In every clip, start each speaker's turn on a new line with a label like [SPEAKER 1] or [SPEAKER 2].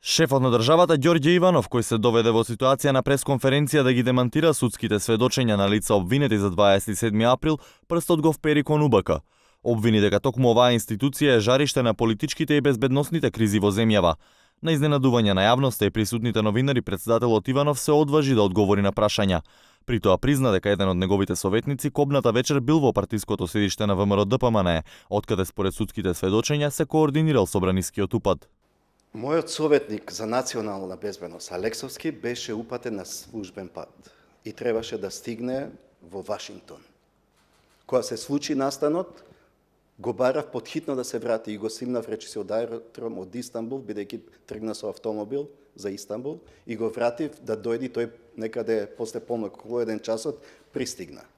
[SPEAKER 1] Шефот на државата Ѓорѓе Иванов, кој се доведе во ситуација на пресконференција да ги демантира судските сведочења на лица обвинети за 27 април, прстот го впери кон УБК. Обвини дека токму оваа институција е жариште на политичките и безбедносните кризи во земјава. На изненадување на јавноста и присутните новинари, претседателот Иванов се одважи да одговори на прашања. При тоа призна дека еден од неговите советници кобната вечер бил во партиското седиште на ВМРО ДПМНЕ, откаде според судските сведочења се координирал со бранискиот упад.
[SPEAKER 2] Мојот советник за национална безбедност, Алексовски, беше упатен на службен пат и требаше да стигне во Вашингтон. Кога се случи настанот, го барав подхитно да се врати и го симнав речиси од аеродром од Истанбул, бидејќи тргна со автомобил за Истанбул, и го вратив да дојди, тој некаде после полнок, околу 1 часот, пристигна.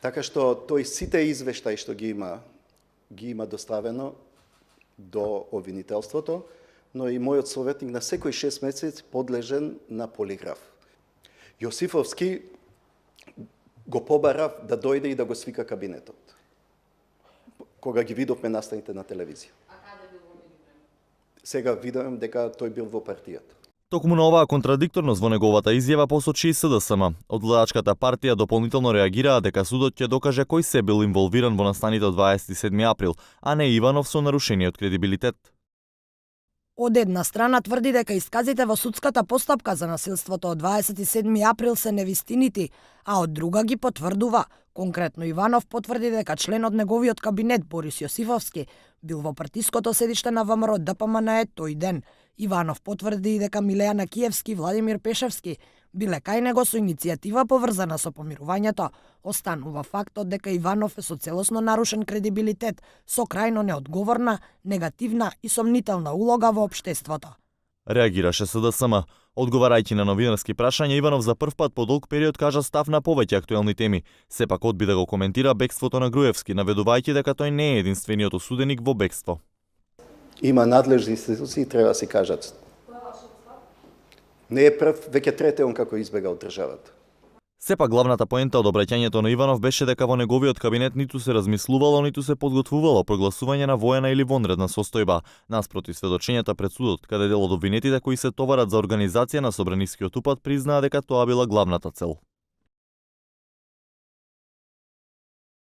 [SPEAKER 2] Така што тој сите извештаи што ги има доставено до обвинителството, но и мојот советник на секој 6 месеци подлежен на полиграф. Јосифовски го побарав да дојде и да го свика кабинетот, кога ги видовме настаните на телевизија.
[SPEAKER 3] А каде бил во меѓувреме?
[SPEAKER 2] Сега видам дека тој бил во партијата.
[SPEAKER 1] Токму на оваа контрадикторност во неговата изјава посочи и СДСМ. Од владачката партија дополнително реагираа дека судот ќе докаже кој се бил инволвиран во настаните од 27 април, а не Иванов со нарушениот кредибилитет.
[SPEAKER 4] Од една страна тврди дека исказите во судската постапка за насилството од 27 април се невистинити, а од друга ги потврдува. Конкретно Иванов потврди дека член од неговиот кабинет Борис Јосифовски бил во партиското седиште на ВМРО ДПМНЕ тој ден. Иванов потврди и дека Милејана Киевски и Владимир Пешевски биле кај него со иницијатива поврзана со помирувањето. Останува фактот дека Иванов е со целосно нарушен кредибилитет, со крајно неодговорна, негативна и сомнителна улога во општеството.
[SPEAKER 1] Реагираше СДСМ. Одговарајќи на новинарски прашања, Иванов за прв пат по долг период кажа став на повеќе актуелни теми. Сепак одби да го коментира бегството на Груевски, наведувајќи дека тој не е единствениот осуденик во бегство.
[SPEAKER 2] Има надлежни институции, треба да се кажат. Не е прв, веќе трети он како избега од државата.
[SPEAKER 1] Сепак главната поента од обраќањето на Иванов беше дека во неговиот кабинет ниту се размислувало, ниту се подготвувало прогласување на воена или вонредна состојба, наспроти сведочењата пред судот, каде дел од обвинетите кои се товарат за организација на собранискиот упад признаа дека тоа била главната цел.